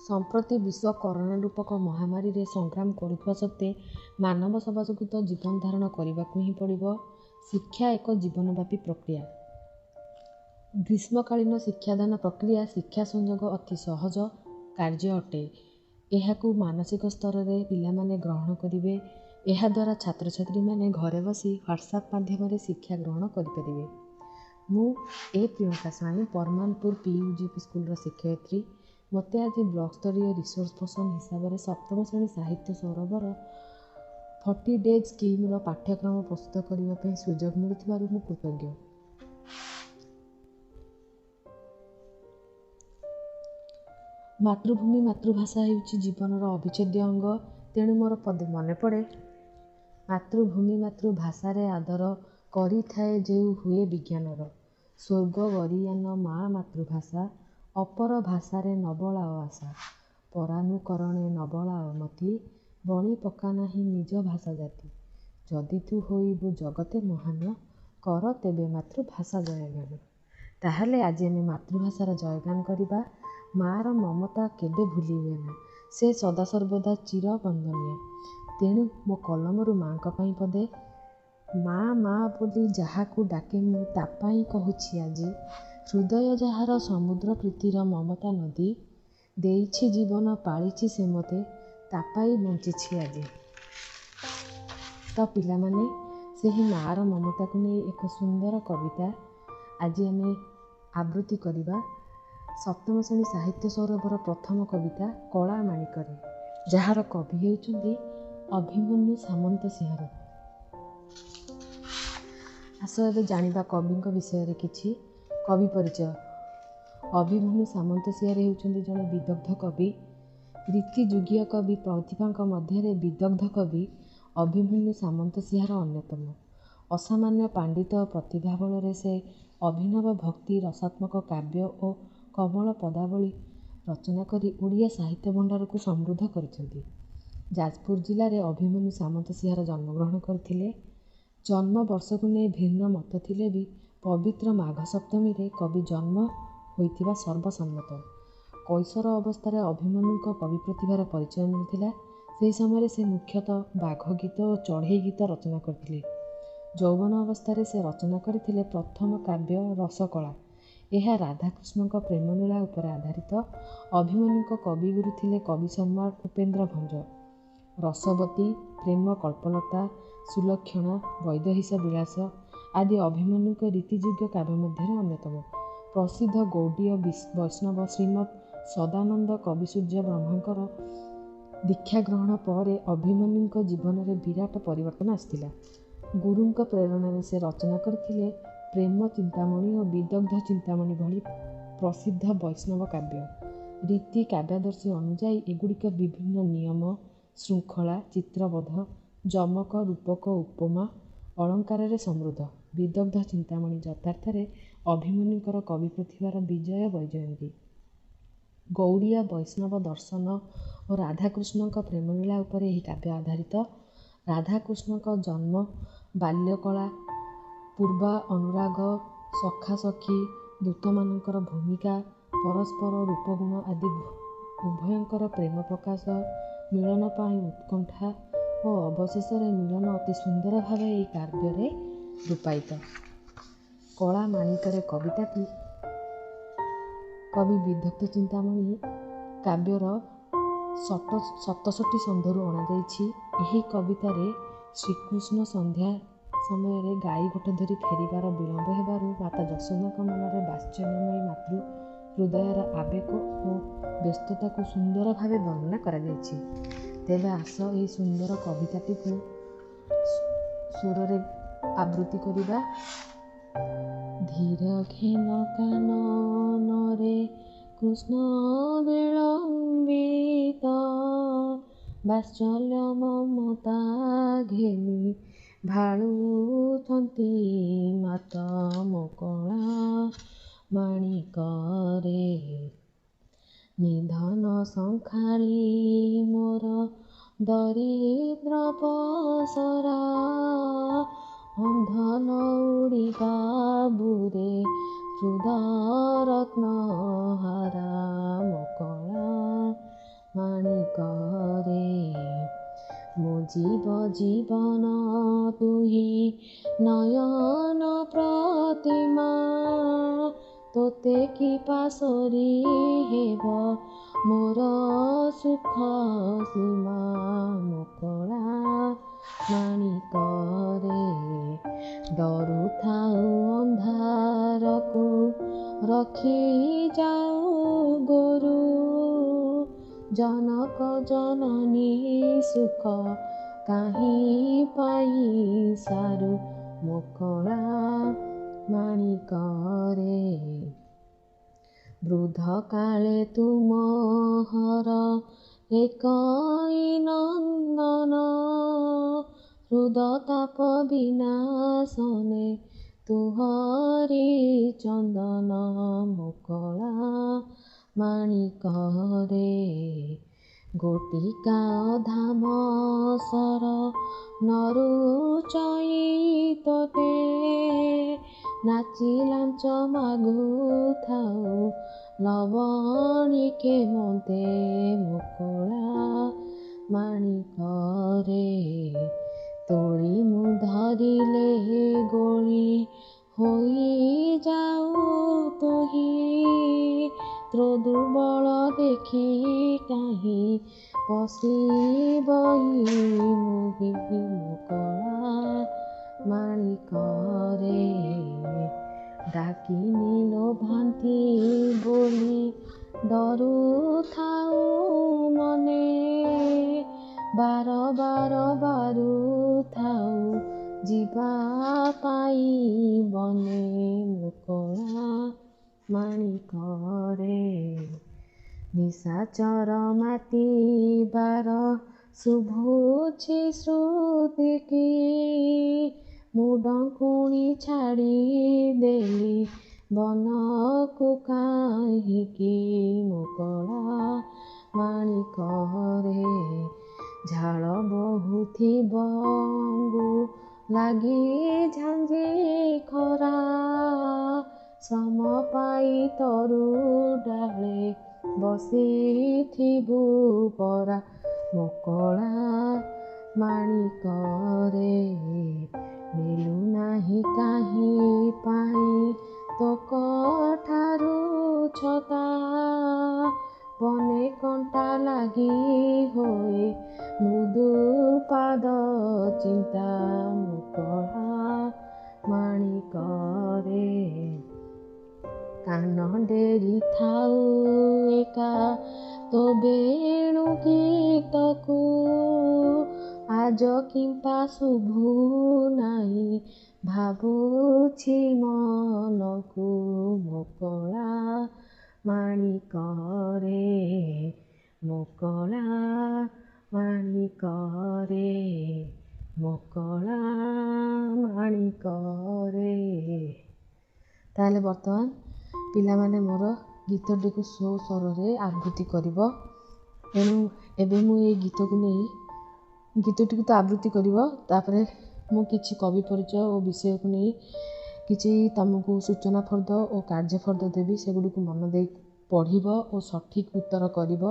ସମ୍ପ୍ରତି ବିଶ୍ୱ କରୋନା ରୂପକ ମହାମାରୀରେ ସଂଗ୍ରାମ କରୁଥିବା ସତ୍ତ୍ୱେ ମାନବ ସମାଜକୁ ତ ଜୀବନ ଧାରଣ କରିବାକୁ ହିଁ ପଡ଼ିବ। ଶିକ୍ଷା ଏକ ଜୀବନବ୍ୟାପୀ ପ୍ରକ୍ରିୟା। ଗ୍ରୀଷ୍ମକାଳୀନ ଶିକ୍ଷାଦାନ ପ୍ରକ୍ରିୟା ଶିକ୍ଷା ସଂଯୋଗ ଅତି ସହଜ କାର୍ଯ୍ୟ ଅଟେ। ଏହାକୁ ମାନସିକ ସ୍ତରରେ ପିଲାମାନେ ଗ୍ରହଣ କରିବେ। ଏହାଦ୍ୱାରା ଛାତ୍ରଛାତ୍ରୀମାନେ ଘରେ ବସି ହ୍ୱାଟ୍ସଆପ୍ ମାଧ୍ୟମରେ ଶିକ୍ଷା ଗ୍ରହଣ କରିପାରିବେ। ମୁଁ ଏ ପ୍ରିୟଙ୍କା ସ୍ୱାଇଁ, ପରମାନପୁର PUGP ସ୍କୁଲର ଶିକ୍ଷୟିତ୍ରୀ। ମୋତେ ଆଜି ବ୍ଲକ ସ୍ତରୀୟ ରିସୋର୍ସ ପର୍ସନ୍ ହିସାବରେ ସପ୍ତମ ଶ୍ରେଣୀ ସାହିତ୍ୟ ସୌରଭର 40 ଡେଜ୍ ସ୍କିମ୍ର ପାଠ୍ୟକ୍ରମ ପ୍ରସ୍ତୁତ କରିବା ପାଇଁ ସୁଯୋଗ ମିଳିଥିବାରୁ ମୁଁ କୃତଜ୍ଞ। ମାତୃଭୂମି ମାତୃଭାଷା ହେଉଛି ଜୀବନର ଅବିଚ୍ଛେଦ୍ୟ ଅଙ୍ଗ। ତେଣୁ ମୋର ପଦେ ମନେ ପଡ଼େ, ମାତୃଭୂମି ମାତୃଭାଷାରେ ଆଦର କରିଥାଏ ଯେଉଁ ହୁଏ ବିଜ୍ଞାନର ସ୍ୱର୍ଗ ଗରୀୟାନ ମା ମାତୃଭାଷା, ଅପର ଭାଷାରେ ନ ବଳାଅ ଆଶା, ପରାନୁକରଣେ ନ ବଳାଅ ମତି, ବଳି ପକା ନାହିଁ ନିଜ ଭାଷା ଜାତି, ଯଦି ତୁ ହୋଇବୁ ଜଗତେ ମହାନ, କର ତେବେ ମାତୃଭାଷା ଜୟଗାନ। ତାହେଲେ ଆଜି ଆମେ ମାତୃଭାଷାର ଜୟଗାନ କରିବା। ମାଆର ମମତା କେବେ ଭୁଲି ହୁଏ ନା, ସେ ସଦାସର୍ବଦା ଚିର ବନ୍ଦନୀୟା। ତେଣୁ ମୋ କଲମରୁ ମାଆଙ୍କ ପାଇଁ ପଦେ। ମା ମା ବୋଲି ଯାହାକୁ ଡାକେ ମୁଁ ତା ପାଇଁ କହୁଛି ଆଜି, ହୃଦୟ ଯାହାର ସମୁଦ୍ର ପ୍ରୀତିର ମମତା ନଦୀ, ଦେଇଛି ଜୀବନ ପାଳିଛି ସେ ମୋତେ, ତା ପାଇଁ ବଞ୍ଚିଛି ଆଜି। ତ ପିଲାମାନେ, ସେହି ମାଆର ମମତାକୁ ନେଇ ଏକ ସୁନ୍ଦର କବିତା ଆଜି ଆମେ ଆବୃତ୍ତି କରିବା। ସପ୍ତମ ଶ୍ରେଣୀ ସାହିତ୍ୟ ସୌରଭର ପ୍ରଥମ କବିତା କଳା ମାଣିକରେ, ଯାହାର କବି ହେଉଛନ୍ତି ଅଭିମନ୍ୟୁ ସାମନ୍ତସିଂହାର। ଆସ ଏବେ ଜାଣିବା କବିଙ୍କ ବିଷୟରେ କିଛି। କବି ପରିଚୟ। ଅଭିମନ୍ୟୁ ସାମନ୍ତସିଂହାର ହେଉଛନ୍ତି ଜଣେ ବିଦଗ୍ଧ କବି। ରୀତିଯୁଗୀୟ କବି ପ୍ରତିଭାଙ୍କ ମଧ୍ୟରେ ବିଦଗ୍ଧ କବି ଅଭିମନ୍ୟୁ ସାମନ୍ତସିଂହାର ଅନ୍ୟତମ। ଅସାମାନ୍ୟ ପାଣ୍ଡିତ୍ୟ ଓ ପ୍ରତିଭା ବଳରେ ସେ ଅଭିନବ ଭକ୍ତି ରସାତ୍ମକ କାବ୍ୟ ଓ କମଳ ପଦାବଳୀ ରଚନା କରି ଓଡ଼ିଆ ସାହିତ୍ୟ ଭଣ୍ଡାରକୁ ସମୃଦ୍ଧ କରିଛନ୍ତି। ଯାଜପୁର ଜିଲ୍ଲାରେ ଅଭିମନ୍ୟୁ ସାମନ୍ତସିଂହାର ଜନ୍ମଗ୍ରହଣ କରିଥିଲେ। ଜନ୍ମ ବର୍ଷକୁ ନେଇ ଭିନ୍ନ ମତ ଥିଲେ ବି ପବିତ୍ର ମାଘ ସପ୍ତମୀରେ କବି ଜନ୍ମ ହୋଇଥିବା ସର୍ବସମ୍ମତ। କୈଶୋର ଅବସ୍ଥାରେ ଅଭିମନ୍ୟୁଙ୍କ କବି ପ୍ରତିଭାର ପରିଚୟ ମିଳିଥିଲା। ସେହି ସମୟରେ ସେ ମୁଖ୍ୟତଃ ବାଘ ଗୀତ ଓ ଚଢ଼େଇ ଗୀତ ରଚନା କରିଥିଲେ। ଯୌବନ ଅବସ୍ଥାରେ ସେ ରଚନା କରିଥିଲେ ପ୍ରଥମ କାବ୍ୟ ରସକଳା। ଏହା ରାଧାକୃଷ୍ଣଙ୍କ ପ୍ରେମଲୀଳା ଉପରେ ଆଧାରିତ। ଅଭିମନ୍ୟୁଙ୍କ କବିଗୁରୁ ଥିଲେ କବି ସମ୍ରାଟ ଉପେନ୍ଦ୍ର ଭଞ୍ଜ। ରସବତୀ, ପ୍ରେମ କଳ୍ପଲତା, ସୁଲକ୍ଷଣା, ବୈଦେହୀଶ ବିଳାସ ଆଦି ଅଭିମନ୍ୟୁଙ୍କ ରୀତିଯୁଗୀୟ କାବ୍ୟ ମଧ୍ୟରେ ଅନ୍ୟତମ। ପ୍ରସିଦ୍ଧ ଗୌଡ଼ୀୟ ବୈଷ୍ଣବ ଶ୍ରୀମଦ୍ ସଦାନନ୍ଦ କବିସୂର୍ଯ୍ୟ ବ୍ରହ୍ମାଙ୍କର ଦୀକ୍ଷା ଗ୍ରହଣ ପରେ ଅଭିମନ୍ୟୁଙ୍କ ଜୀବନରେ ବିରାଟ ପରିବର୍ତ୍ତନ ଆସିଥିଲା। ଗୁରୁଙ୍କ ପ୍ରେରଣାରେ ସେ ରଚନା କରିଥିଲେ ପ୍ରେମ ଚିନ୍ତାମଣି ଓ ବିଦଗ୍ଧ ଚିନ୍ତାମଣି ଭଳି ପ୍ରସିଦ୍ଧ ବୈଷ୍ଣବ କାବ୍ୟ। ରୀତି କାବ୍ୟାଦର୍ଶୀ ଅନୁଯାୟୀ ଏଗୁଡ଼ିକ ବିଭିନ୍ନ ନିୟମ ଶୃଙ୍ଖଳା, ଚିତ୍ରବୋଧ, ଯମକ, ରୂପକ, ଉପମା, ଅଳଙ୍କାରରେ ସମୃଦ୍ଧ। ବିଦଗ୍ଧ ଚିନ୍ତାମଣି ଯଥାର୍ଥରେ ଅଭିମନ୍ୟୁଙ୍କର କବି ପ୍ରତିଭାର ବିଜୟ ବୈଜୟନ୍ତୀ। ଗୌଡ଼ୀୟ ବୈଷ୍ଣବ ଦର୍ଶନ ଓ ରାଧାକୃଷ୍ଣଙ୍କ ପ୍ରେମଲୀଳା ଉପରେ ଏହି କାବ୍ୟ ଆଧାରିତ। ରାଧାକୃଷ୍ଣଙ୍କ ଜନ୍ମ, ବାଲ୍ୟକଳା, ପୂର୍ବା ଅନୁରାଗ, ସଖାସଖୀ, ଦୂତମାନଙ୍କର ଭୂମିକା, ପରସ୍ପର ରୂପଗୁଣ ଆଦି ଉଭୟଙ୍କର ପ୍ରେମ ପ୍ରକାଶ, ମିଳନ ପାଇଁ ଉତ୍କଣ୍ଠା ଓ ଅବଶେଷରେ ମିଳନ ଅତି ସୁନ୍ଦର ଭାବେ ଏହି କାବ୍ୟରେ ରୂପାୟିତ। କଳା ମାଣିକରେ କବିତାଟି କବି ବିଦଗ୍ଧ ଚିନ୍ତାମଣି କାବ୍ୟର 67 ସନ୍ଧରୁ ଅଣାଯାଇଛି। ଏହି କବିତାରେ ଶ୍ରୀକୃଷ୍ଣ ସନ୍ଧ୍ୟା ସମୟରେ ଗାଈ ଗୋଠ ଧରି ଫେରିବାର ବିଳମ୍ବ ହେବାରୁ ମାତା ଯଶୋଦାଙ୍କ ମନରେ ବାତ୍ସଲ୍ୟମୟୀ ମାତୃ ହୃଦୟର ଆବେଗ ଓ ବ୍ୟସ୍ତତାକୁ ସୁନ୍ଦର ଭାବେ ବର୍ଣ୍ଣନା କରାଯାଇଛି। ତେବେ ଆସ ଏହି ସୁନ୍ଦର କବିତାଟିକୁ ସ୍ୱରରେ ଆବୃତ୍ତି କରିବା। ଧୀର ଘେନ କାନନରେ କୃଷ୍ଣ ବିଳମ୍ବିତ, ବାତ୍ସଲ୍ୟ ମମତା ଘେନି ଭାଳୁଛନ୍ତି ମାତ ମୋ କଳା ମାଣିକରେ। ନିଧନ ଶଙ୍ଖାଳି ମୋର ଦରିଦ୍ର ପସରା, ଅନ୍ଧ ଲଉଡ଼ି ବାବୁରେ ହୃଦ ରତ୍ନହାରା ମୋ କଳା ସଜୀବ ଜୀବନ ତୁହି ନୟନ ପ୍ରତିମା, ତୋତେ କି ପାଶୋରି ହେବ ମୋର ସୁଖ ସୀମା। ମୋ କଳା ମାଣିକରେ ଡରୁଥାଉ ଅନ୍ଧାରକୁ, ରଖି ଯାଉ ଗୋରୁ। ଜନକ ଜନନୀ ସୁଖ କାହିଁ ପାଇ ସାରୁ। ମୋ କଳା ମାଣିକରେ ବୃଦ୍ଧ କାଳେ ତୁମହର ଏକଇ ନନ୍ଦନ, ହୃଦତାପ ବିନାଶନେ ତୁହରି ଚନ୍ଦନ। ମୋ କଳା ମାଣିକରେ ଗୋଟିକା ଧାମ ସର ନରୁଚଇ ତୋତେ, ନାଚି ଲାଞ୍ଚ ମାଗୁଥାଉ ଲବଣିକେ ମନ୍ତେ। ମୋ କଳା ମାଣିକରେ ତୋଳି ମୁଁ ଧରିଲେ ଗୋଳି ହୋଇ ଯାଉ ତୁହି, ତୋ ଦୁର୍ବଳ ଦେଖି କାହିଁ ପଶିବଇ ମୁହି। ମୋ କଳା ମାଣିକରେ ଡାକିନି ଲୋଭାନ୍ତି ବୋଲି ଡରୁଥାଉ ମନେ, ବାର ବାର ବାରୁଥାଉ ଯିବା ପାଇଁ ବନେ। ମୋ କଳା ମାଣିକରେ ନିଶାଚର ମାତିବାର ଶୁଭୁଛି ଶ୍ରୁତିକି, ମୁଁ ଡଙ୍କୁଣି ଛାଡ଼ି ଦେଲି ବନକୁ କାହିଁକି। ମୋ କଳା ମାଣିକରେ ଝାଳ ବହୁଥିବ ଅଙ୍ଗୁ ଲାଗି ଝାଞ୍ଜି ଖରା, ଶ୍ରମ ପାଇ ତରୁ ଡାଳେ ବସିଥିବୁ ପରା। ମୋ କଳା ମାଣିକରେ ନେଲୁ ନାହିଁ କାହିଁ ପାଇଁ ତୋ କଠାରୁ ଛତା, ବନେ କଣ୍ଟା ଲାଗି ହୋଏ ମୃଦୁ ପାଦ ଚିନ୍ତା। ମୋ କଳା ମାଣିକରେ କାନ ଡେରି ଥାଉ ଏକା ତୋ ବେଣୁ ଗୀତକୁ, ଆଜ କିମ୍ପା ଶୁଭୁ ନାହିଁ ଭାବୁଛି ମନକୁ। ମୋ କଳା ମାଣିକରେ, ମୋ କଳା ମାଣିକରେ, ମୋ କଳା ମାଣିକରେ। ତାହେଲେ ବର୍ତ୍ତମାନ ପିଲାମାନେ ମୋର ଗୀତଟିକୁ ସ୍ୱରରେ ଆବୃତ୍ତି କରିବ। ତେଣୁ ଏବେ ମୁଁ ଏଇ ଗୀତକୁ ନେଇ ଗୀତଟିକୁ ତ ଆବୃତ୍ତି କରିବ, ତାପରେ ମୁଁ କିଛି କବି ପରିଚୟ ଓ ବିଷୟକୁ ନେଇ କିଛି ତୁମକୁ ସୂଚନା ଫର୍ଦ୍ଦ ଓ କାର୍ଯ୍ୟ ଫର୍ଦ୍ଦ ଦେବି। ସେଗୁଡ଼ିକୁ ମନ ଦେଇ ପଢ଼ିବ ଓ ସଠିକ୍ ଉତ୍ତର କରିବ।